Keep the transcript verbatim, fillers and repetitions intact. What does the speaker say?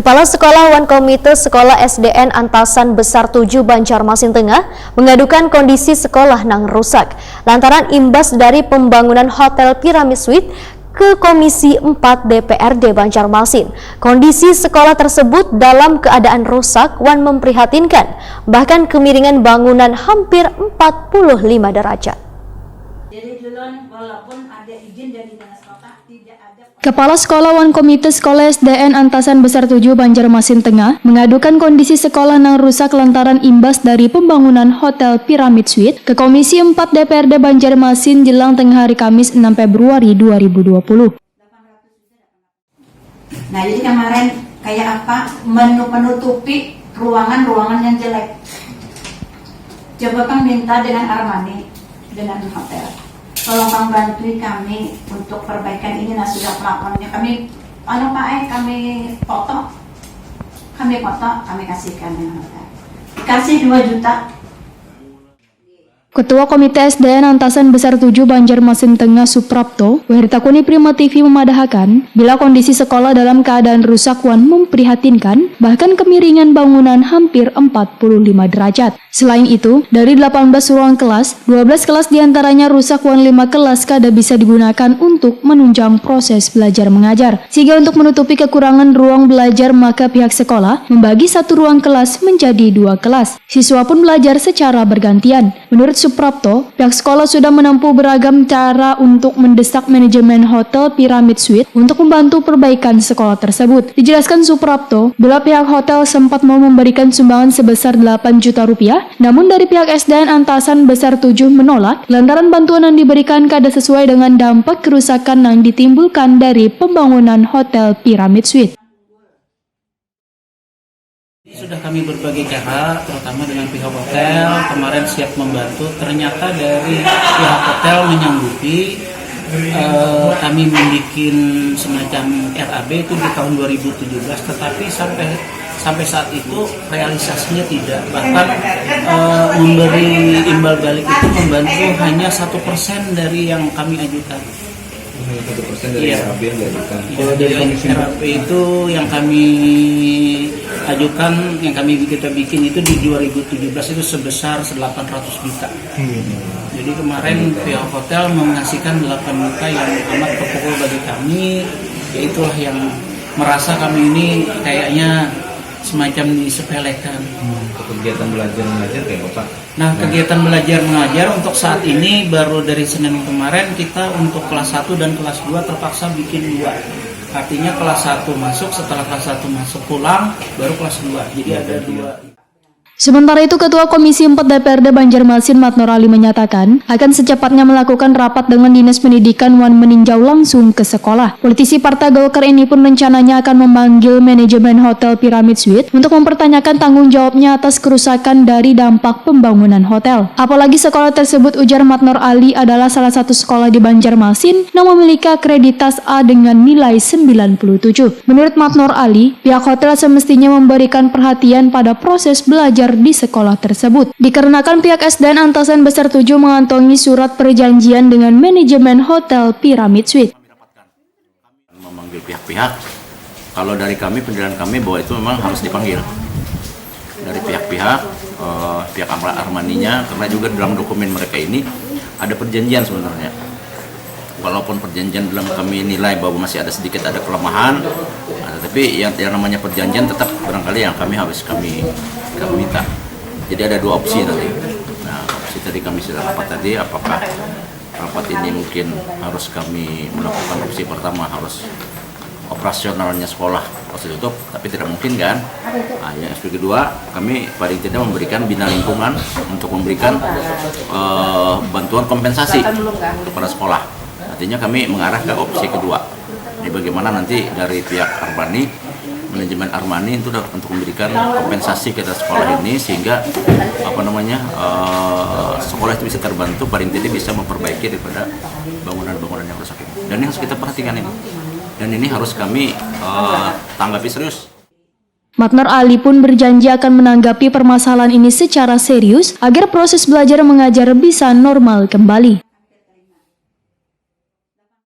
Kepala Sekolah wan Komite Sekolah S D N Antasan Besar tujuh Banjarmasin Tengah mengadukan kondisi sekolah nang rusak lantaran imbas dari pembangunan Hotel Pyramid Suite ke Komisi empat D P R D Banjarmasin. Kondisi sekolah tersebut dalam keadaan rusak wan memprihatinkan, bahkan kemiringan bangunan hampir empat puluh lima derajat. Jadi dulu walaupun ada izin dari dinas kota, tidak ada. Kepala Sekolah wan Komite Sekolah S D N Antasan Besar tujuh Banjarmasin Tengah mengadukan kondisi sekolah nang rusak lantaran imbas dari pembangunan Hotel Pyramid Suite ke Komisi empat D P R D Banjarmasin jelang tengah hari Kamis enam Februari dua ribu dua puluh. Nah, jadi kemarin kayak apa menu penutupi ruangan-ruangan yang jelek. Coba kan minta dengan Armani, dengan hotel. Tolong kang bantui kami untuk perbaikan ini, nah sudah pelapornya kami anu Pak eh kami foto, kami foto, kami kasihkan dengan hotel. Dikasih dua juta. Ketua Komite S D N Antasan Besar tujuh Banjarmasin Tengah Suprapto, wahir takuni Prima T V memadahakan, bila kondisi sekolah dalam keadaan rusak wan memprihatinkan, bahkan kemiringan bangunan hampir empat puluh lima derajat. Selain itu, dari delapan belas ruang kelas, dua belas kelas diantaranya rusak wan lima kelas kada bisa digunakan untuk menunjang proses belajar mengajar. Sehingga untuk menutupi kekurangan ruang belajar, maka pihak sekolah membagi satu ruang kelas menjadi dua kelas. Siswa pun belajar secara bergantian. Menurut Suprapto, pihak sekolah sudah menempuh beragam cara untuk mendesak manajemen Hotel Pyramid Suite untuk membantu perbaikan sekolah tersebut. Dijelaskan Suprapto, bila pihak hotel sempat mau memberikan sumbangan sebesar delapan juta rupiah, namun dari pihak S D N Antasan Besar tujuh menolak lantaran bantuan yang diberikan kada sesuai dengan dampak kerusakan yang ditimbulkan dari pembangunan Hotel Pyramid Suite. Sudah kami berbagai cara, terutama dengan pihak hotel, kemarin siap membantu. Ternyata dari pihak hotel menyanggupi, eh, kami membuat semacam R A B itu di tahun dua ribu tujuh belas, tetapi sampai sampai saat itu realisasinya tidak, bahkan eh, memberi imbal balik itu membantu hanya satu persen dari yang kami ajukan. Hanya satu persen dari Iya. R A B yang diajukan. Iya, jadi R A B itu yang kami ajukan, yang kami kita bikin itu di dua ribu tujuh belas itu sebesar delapan ratus juta. Jadi kemarin pihak hotel mengasihkan delapan juta yang amat terpukul bagi kami, ya itulah yang merasa kami ini kayaknya semacam disepelekan. Kegiatan belajar mengajar kayak apa? Nah, kegiatan belajar mengajar untuk saat ini baru dari Senin kemarin kita untuk kelas satu dan kelas dua terpaksa bikin dua. Artinya kelas satu masuk, setelah kelas satu masuk pulang, baru kelas dua. Jadi ada dua. Sementara itu, Ketua Komisi empat D P R D Banjarmasin Matnor Ali menyatakan akan secepatnya melakukan rapat dengan Dinas Pendidikan wan meninjau langsung ke sekolah. Politisi Partai Golkar ini pun rencananya akan memanggil manajemen Hotel Pyramid Suite untuk mempertanyakan tanggung jawabnya atas kerusakan dari dampak pembangunan hotel. Apalagi sekolah tersebut, ujar Matnor Ali, adalah salah satu sekolah di Banjarmasin yang memiliki akreditas A dengan nilai sembilan puluh tujuh. Menurut Matnor Ali, pihak hotel semestinya memberikan perhatian pada proses belajar di sekolah tersebut. Dikarenakan pihak S D N Antasan Besar tujuh mengantongi surat perjanjian dengan manajemen Hotel Pyramid Suite. Memanggil pihak-pihak, kalau dari kami, penilaian kami bahwa itu memang harus dipanggil dari pihak-pihak, eh, pihak Amra Armaninya, karena juga dalam dokumen mereka ini ada perjanjian sebenarnya. Walaupun perjanjian dalam kami nilai bahwa masih ada sedikit ada kelemahan, nah, tetapi yang, yang namanya perjanjian tetap barangkali yang kami harus kami kami minta. Jadi ada dua opsi nanti. Nah, opsi tadi kami sudah rapat tadi, apakah rapat ini mungkin harus kami melakukan opsi pertama, harus operasionalnya sekolah harus ditutup, tapi tidak mungkin kan. Nah, yang opsi kedua, kami paling tidak memberikan bina lingkungan untuk memberikan eh, bantuan kompensasi kepada sekolah. Artinya kami mengarah ke opsi kedua. Ini bagaimana nanti dari pihak Armani, manajemen Armani itu untuk memberikan kompensasi kepada sekolah ini sehingga apa namanya eh, sekolah itu bisa terbantu, paling tidak bisa memperbaiki daripada bangunan-bangunan yang rusak ini. Dan ini harus kita perhatikan ini. Dan ini harus kami eh, tanggapi serius. Matnor Ali pun berjanji akan menanggapi permasalahan ini secara serius agar proses belajar mengajar bisa normal kembali.